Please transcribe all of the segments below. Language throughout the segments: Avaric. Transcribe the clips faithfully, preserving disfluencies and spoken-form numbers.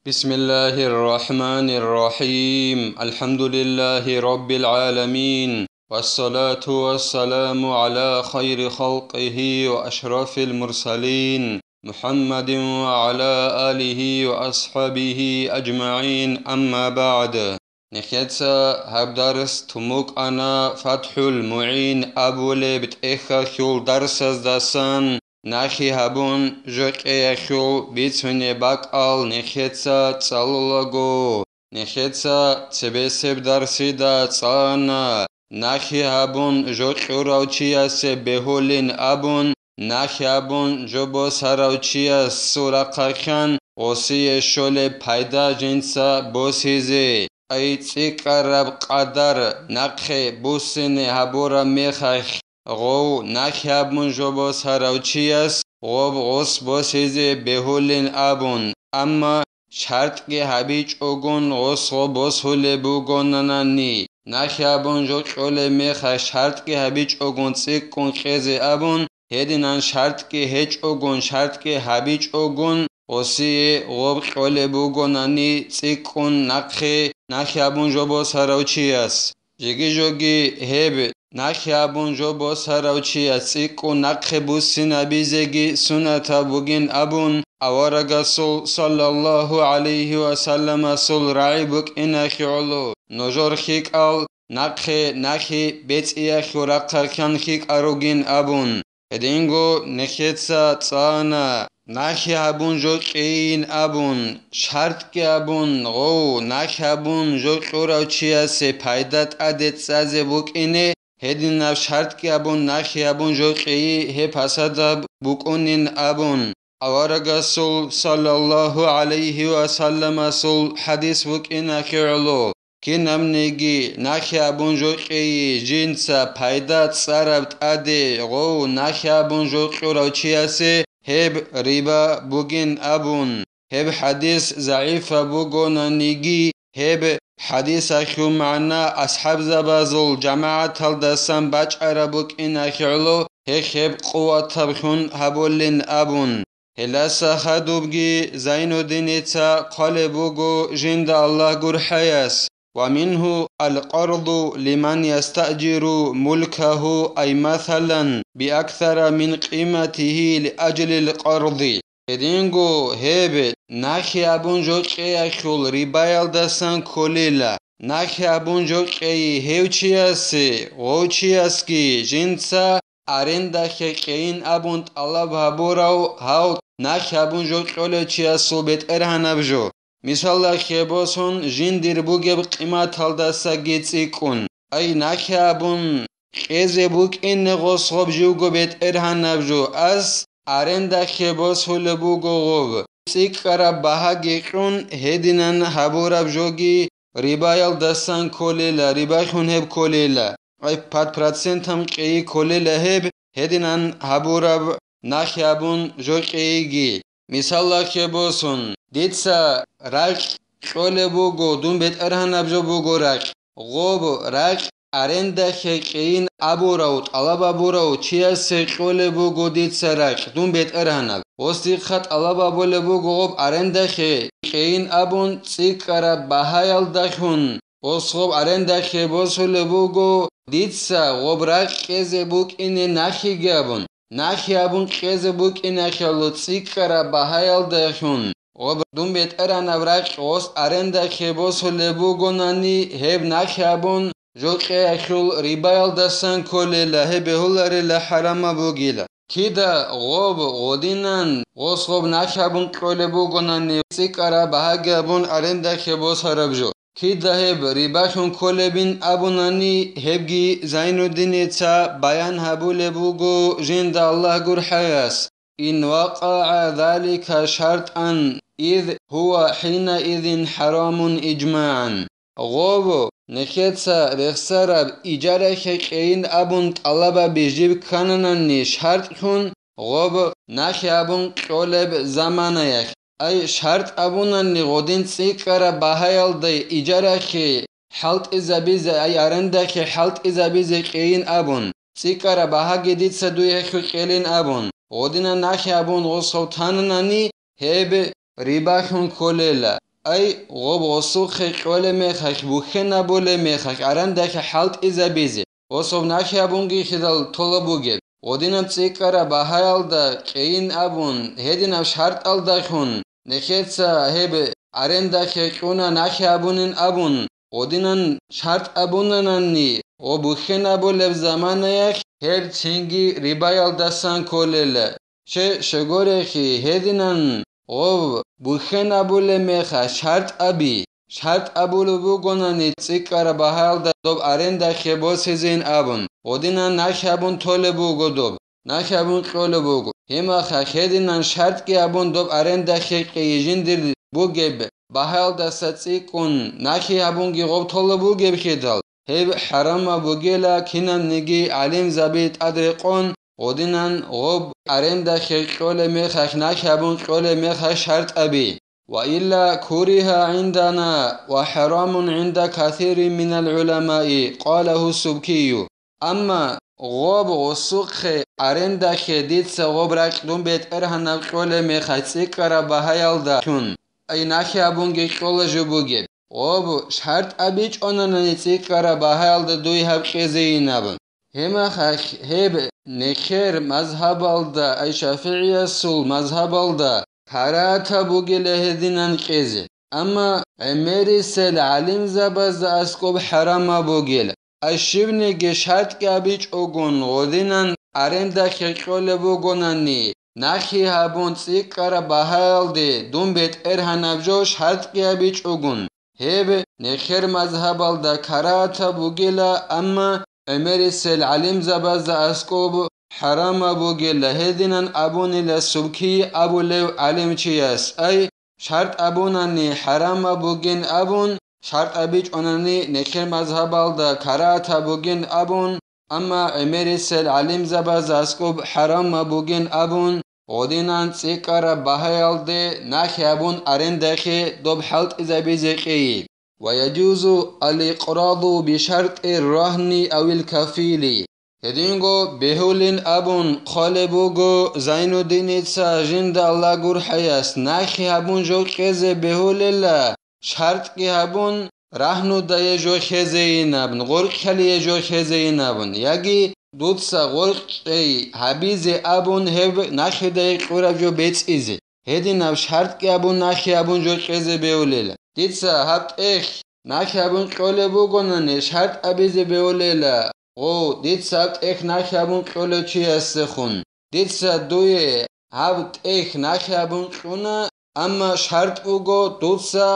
بسم الله الرحمن الرحيم. الحمد لله رب العالمين. والصلاة والسلام على خير خلقه وأشرف المرسلين محمد وعلى آله وأصحابه أجمعين. أما بعد. Нехеца гьаб дарс тумукъана ФатхӀул МугӀин абулеб тӀехьалъул дарсаздасан нахъе гьабун жокьеялъул бицунеб бакӀал нехеца цӀалулаго. Нехеца цебесеб дарсида цӀана нахъе гьабун жокьурав чиясе бегьулин абун, нахъе гьабун жо босарав чиясул рахъалъан гъосие щолеб пайда жинца босизе. Ай цӀикӀкӀараб къадар нахъе буссине гьабураб мехалъ, гъов нахъе гьабун жо босарав чияс гъоб гъос босизе бегьулин абун, амма шартӀги гьабичӀогун гъос гъо босулеб бугонанани, нахъе гьабун жо кьолеб мехалъ шартӀги гьабичӀогун цӀикӀкӀун кьезе абун, гьединан шартӀги гьечӀогун, шартӀги гьабичӀогун, гъосие гъоб кьолеб бугонани цӀикӀкӀун нахъе нахъе гьабун жо босарав чияс. Жеги-жоги гьеб нахъе гьабун жо босарав чияс цӀикӀкӀун нахъе буссинабизеги суннатаб бугин абун, аварагасул саллаллагьу гӀалайгьи ва салламасул рагӀи букӀиналъе гӀоло, нужер хикӀал нахъе нахъе бецӀиялъул рахъалъан хикӀа ругин абун. Гьединго нехеца цӀана нахъе гьабун жо кьейин абун, шартӀги абун, гъов нахъе гьабун жо кьурав чиясе пайда тӀаде цӀазе букӀине, гьединаб шартӀги абун нахъе гьабун жо кьейи гьеб пасадаб букӀунин абун, аварагасул саллаллагьу гӀалайгьи ва салламасул хадис букӀиналъе гӀоло. Кинабниги нахъе гьабун жо кьейи жинца пайда цӀараб тӀаде гъов нахъе гьабун жо кьурав чиясе гьеб риба бугин абун, гьеб хадис загӀипаб бугонаниги, гьеб хадисалъул магӀна асхӀабзабазул жамагӀаталдасан бачӀараб букӀиналъе гӀоло гьеб къуватаблъун гьабулин абун. Гьелдаса хадубги Зайнуддиница хъвалеб буго жинда Аллагь гурхӀаяс: «Ва мингьу алкъарду лиман ястаъжиру мулкагьу, ай, масалан, биаксара мин къиматигьи лиажлил къарди». Гьединго гьеб нахъе гьабун жо кьеялъул рибаялдасан кколила. Нахъе гьабун жо кьейи гьев чиясе, гъов чиясги жинца арендалъе кьейин абун тӀалаб гьабурав гьав нахъе гьабун жо кьолев чиясул бетӀергьанаб жо. Мисалалъе босун, жиндир бугеб къиматалдасаги цӀикӀкӀун. Ай, нахъе гьабун кьезе букӀине гъос гъоб живго бетӀергьанаб жо, ас арендалъе босулеб буго гъоб. ЦӀикӀкӀараб багьаги кьун, гьединан гьабураб жоги рибаялдасан кколила, рибалъун гьеб кколила. Ай, пад процентан кьейи кколила гьеб, гьединан гьабураб нахъе гьабун жо кьейиги. Мисалалъе босун, дица ракь кьолеб буго, дун бетӀергьанаб жо буго ракь. Гъоб ракь арендалъе кьейин абурав, тӀалаб абурав чиясе кьолеб буго дица ракь, дун бетӀергьанаб. Гъос дихъа тӀалаб абулеб буго гъоб арендалъе кьейин абун, цӀикӀкӀараб багьаялдалъун гъос гъоб арендалъе босулеб буго, дица гъоб ракь кьезе букӀине нахъеги абун. Нахъе гьабун кьезе букӀиналъе гӀоло цӀикӀкӀараб багьаялдалъун, гъоб дун бетӀергьанаб ракь гъос арендалъе босулеб бугонани, гьеб нахъе гьабун жо кьеялъул рибаялдасан кколила, гьеб бегьуларила, хӀарамаб бугила. Кида гъоб гъодинан гъос гъоб нахъе гьабун кьолеб бугонани, цӀикӀкӀараб багьаги гьабун арендалъе босараб жо. Кида гьеб рибалъун кколебин абунани, гьебги Зайнуддиница баян гьабулеб буго жинда Аллагь гурхӀаяс: «Ин вакъагӀа залика шартӀан, из гьува хӀинаизин хӀарамун ижмагӀан». Гъоб нехеца рехсараб ижарахъе кьейин абун тӀалабаби жиб ккананани шартӀлъун, гъоб нахъе абун кьолеб заманаялъ. Ай, шартӀ абунани гъодин цӀикӀкӀараб багьаялда ижарахъе хӀалтӀизабизе, ай, арендахъе хӀалтӀизабизе кьейин абун, цӀикӀкӀараб багьаги дица дуе хьу кьелин абун, гъодинан нахъе абун гъосов тананани, гьеб рибалъун кколела. ай, гъоб гъосухъе кьолеб мехалъ, бухьенабулеб мехалъ, арендахъе хӀалтӀизабизе, гъособ нахъе абунгихидал толеб бугеб, гъодинаб цӀикӀкӀараб багьаялда кьейин абун, гьединаб шартӀалдалъун, нехеца гьеб арендахъе кьуна нахъе абунин абун, гъодинан шартӀ абунанани, гъо бухьенабулеб заманаялъ гьеб цинги рибаялдасан кколела. Щай, щай гурелъул, гьединан гъоб бухьенабулеб мехалъ шартӀаби, шартӀ абулеб бугонани цӀикӀкӀараб багьаялда доб арендахъе босизейин абун, гъодинан нахъе абун толеб буго доб, нахъе абун кьолеб буго. Гьеб мехалъ гьединан шартӀги абун доб арендахъе кьей жиндир бугеб багьаялдаса цӀикӀкӀун нахъе абунги гъоб толеб бугебхидал, гьеб хӀарамаб бугела кинабниги гӀалимзаби тӀадрекъон, гъодинан гъоб арендахъе кьолеб мехалъ, нахъе абун кьолеб мехалъ шартӀаби. وإلا كره عندنا وحرام عند كثير من العلماء، قاله السبكي. Амма гъоб гъосухъе арендахъе дица гъоб ракь дун бетӀергьанаб кьолеб мехалъ цӀикӀкӀараб багьаялдалъун, ай нахъе абунги кьола жо бугеб. Гъоб шартӀ абичӀонанани цӀикӀкӀараб багьаялда дуе гьаб кьезейин абун. Гьеб мехалъ гьеб нехер мазгьабалда, ай ШафигӀиясул мазгьабалда, карагьатаб бугела гьединан кьезе. Амма гӀемерисел гӀалимзабазда аскӀоб хӀарамаб бугел. Ай щибниги шартӀги абичӀогун гъодинан арендахъе кьолеб бугонани, нахъе гьабун цӀикӀкӀараб багьаялде дун бетӀергьанаб жо шартӀги абичӀогун, гьеб нехер мазгьабалда карагьатаб бугела, амма гӀемерисел гӀалимзабазда аскӀоб хӀарамаб бугела гьединан абунила Субкий абулев гӀалимчияс, ай, шартӀ абунани хӀарамаб бугин абун, шартӀ абичӀонани нехер мазгьабалда карагьатаб бугин абун, амма гӀемерисел гӀалимзабазда аскӀоб хӀарамаб бугин абун, гъодинан цӀикӀкӀараб багьаялде нахъе абун арендахъе доб хӀалтӀизабизе кьей. ويجوز الإقراض بشرط الرهن أو الكفيل. Гьединго бегьулин абун хъвалеб буго Зайнуддиница жинда Аллагь гурхӀаяс, нахъе гьабун жо кьезе бегьулела, шартӀги гьабун, рагьнудае жо хезейин абун, гъоркьалие жо хезейин абун, яги дуца гъоркьей гьабизе абун гьеб нахъе кьураб жо бецӀизе. Гьединаб шартӀги абун нахъе абун жо кьезе бегьулела. Дица гьаб тӀехь нахъе абун кьолеб бугонани, шартӀ абизе бегьулела, гъов, дица гьаб тӀехь нахъе абун кьолев чиясехун. Дица дуе гьаб тӀехь нахъе абун кьуна, амма шартӀ буго, дуца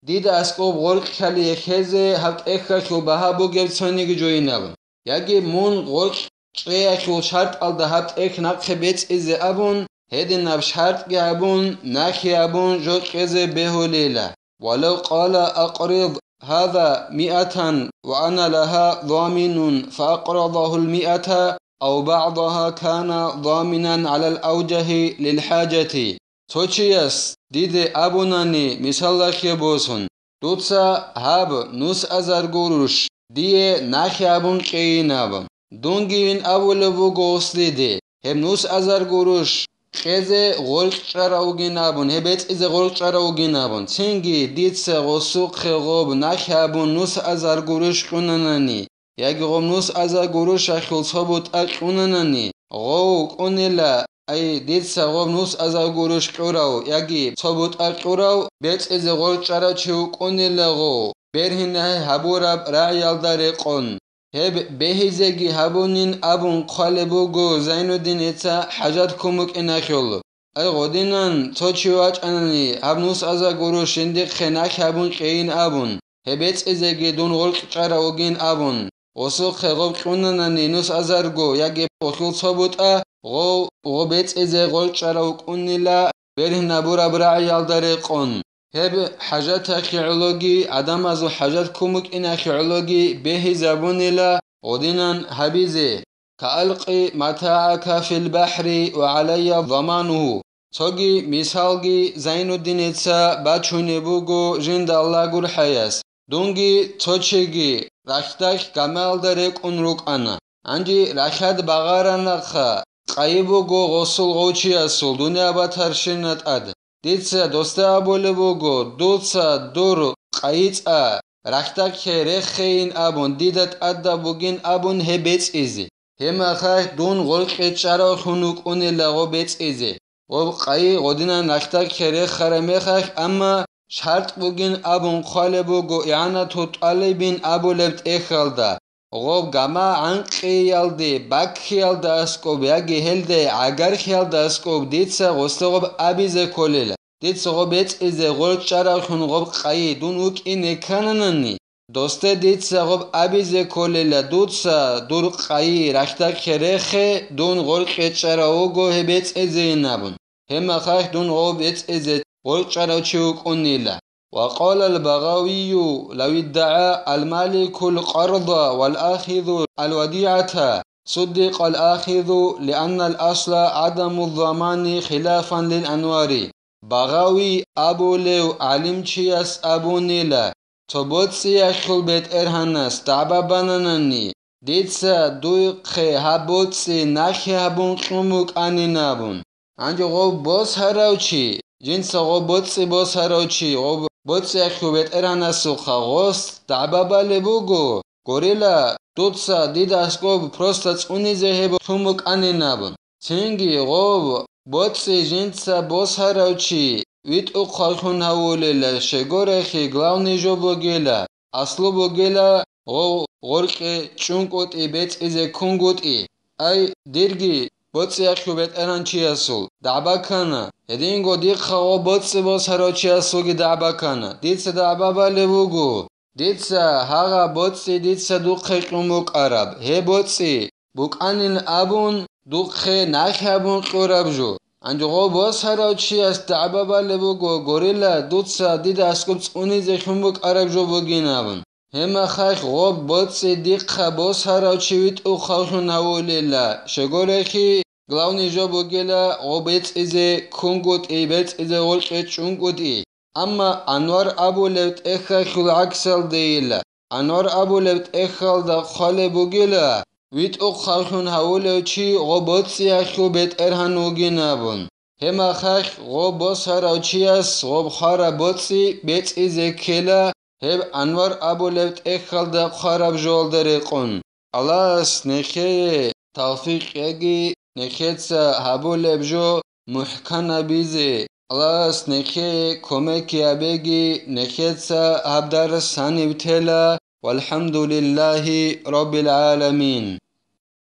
дида аскӀоб гъоркьалие хезе гьаб тӀехьалъул багьа бугеб цониги жойин абун. Яги мун гъоркь чӀеялъул шартӀалда гьаб тӀехь нахъе бецӀизе абун, гьединаб шартӀги абун, нахъе абун жо кьезе бегьулела. ولو قال أقرض هذا مائة وأنا لها ضامن فأقرضه المائة أو بعضها كان ضامنا على الأوجه للحاجة. Цо чияс диде абунани, мисалалъе босун, дуца гьаб нус азар гуруш дие нахъе абун кьейин абун. Дунгийин абулеб буго гъос диде, гьеб нус азар гуруш кьезе гъоркь чӀарав вугин абун, гьеб бецӀизе гъоркь чӀарав вугин абун. Цинги дица гъосухъе гъоб нахъе абун нус азар гуруш кьунанани, яги гъоб нус азар гурушалъул цо бутӀа кьунанани, гъов кьунила, ай, дица гъоб нус азар гуруш кьурав яги цо бутӀа кьурав бецӀизе гъоркь чӀарав чи вукӀунила гъов, бергьинай гьабураб рагӀиялда рекъон. Гьеб бегьизеги гьабунин абун хъвалеб буго Зайнуддиница хӀажат ккун букӀиналъул. Ай, гъодинан цо чи вачӀанани, гьаб нус азар гуруш жиндихъе нахъе абун кьейин абун, гьеб бецӀизеги дун гъоркь чӀарав вугин абун, гъосухъе гъоб кьунанани нус азарго яги гъолъул цо бутӀа, гъов гъо бецӀизе гъоркь чӀарав вукӀунила бергьинабураб рагӀиялда рекъон. Гьеб хӀажаталъе гӀологи, гӀадамазул хӀажат ккун букӀиналъе гӀологи бегьизабунила гъодинан гьабизе. كألق متاعك في البحر وعلي ضمانه. Цоги мисалги Зайнуддиница бачунеб буго жинда Аллагь гурхӀаяс. Дунги цо чиги рахьдалъ гамаялда рекӀун рукӀана. Гьанже рахьад багъаранахъа, къайи буго гъосул гъовчиясул дуниял батарщина тӀад. Дица досда абулеб буго, дуца дур къайи цӀа рахьдахъе рехейин абун, дида тӀадаб бугин абун гьеб бецӀизе. Гьебмехалъ дун гъоркье чӀаравлъун вукӀунила гъоб бецӀизе. Гъоб къайи гъодинан рахьдахъе рехараб мехалъ, амма шартӀ бугин абун хъвалеб буго игӀанату тӀалибин абулеб тӀехьалда, гъоб гама гӀанкъиялде, баккиялда аскӀоб яги гьелде гӀагархиялда аскӀоб дица гъосда гъоб абизе кколела. Дица гъоб бецӀизе гъоркь чӀаравлъун гъоб къайи дун вукӀине ккананани, досде дица гъоб абизе кколела, дуца дур къайи рахьдахъе рехе, дун гъоркье чӀарав вуго гьеб бецӀизейин абун. Гьебмехалъ дун гъоб бецӀизе гъоркь чӀарав чи вукӀунила. وقال البغوي: لو ادعى المالك القرض والآخذ الوديعة صدق الآخذ، لأن الأصل عدم الضمان خلافا للأنوار. Багъави абулев гӀалимчияс абунила, цо боцӀиялъул бетӀергьанас дагӀба бананани, дица дуйхъе гьаб боцӀи нахъе гьабун кьун букӀанин абун. Гьанже гъов босарав чи, жинца гъов боцӀи босарав чи, гъов боцӀиялъул бетӀергьанасухъа гъос дагӀба балеб буго, гурила, дуца дида аскӀоб просто цӀунизе гьеб лъун букӀанин абун. Цинги гъов боцӀи жинца босарав чи витӀухъавлъун гьавулела, щегорехи главный жо бугела, аслу бугела гъов гъоркье чӀункӀутӀи бецӀизе ккунгутӀи. Ай, дирги боцӀиялъул бетӀергьанчиясул дагӀба ккана, гьединго дихъа гъо боцӀи босарав чиясулги дагӀба ккана. Дица дагӀба балеб буго, дица гьагъа боцӀи дица духъе кьун букӀараб, гьеб боцӀи букӀанин абун, духъе нахъе гьабун кьураб жо. Гьанже гъо босарав чияс дагӀба балеб буго, гурила, дуца дида аскӀоб цӀунизе лъун букӀараб жо бугин абун. Гьебмехалъ гъоб боцӀи дихъа босарав чи витӀухъавлъун гьавулела, щегорехи, главный жо бугела гъоб бецӀизе ккунгутӀи, бецӀизе гъоркье чӀункӀутӀи. Амма Анвар абулев тӀехьалъул гӀаксалдейила. Анвар абулев тӀехьалда хъвалеб бугела, витӀухъавлъун гьавулев чи гъоб боцӀиялъул бетӀергьан вугин абун. Гьебмехалъ гъоб босарав чияс гъоб хвараб боцӀи бецӀизе ккела, гьеб Анвар абулеб тӀехьалда хъвараб жоялда рекъон. Аллагьас нехее тавфикъ яги, нехеца гьабулеб жо мухӀканабизе. Аллагьас нехее кумек гьабеги, нехеца гьаб дарс гьаниб тела. ВалхӀамдулиллагьи раббил гӀаламин.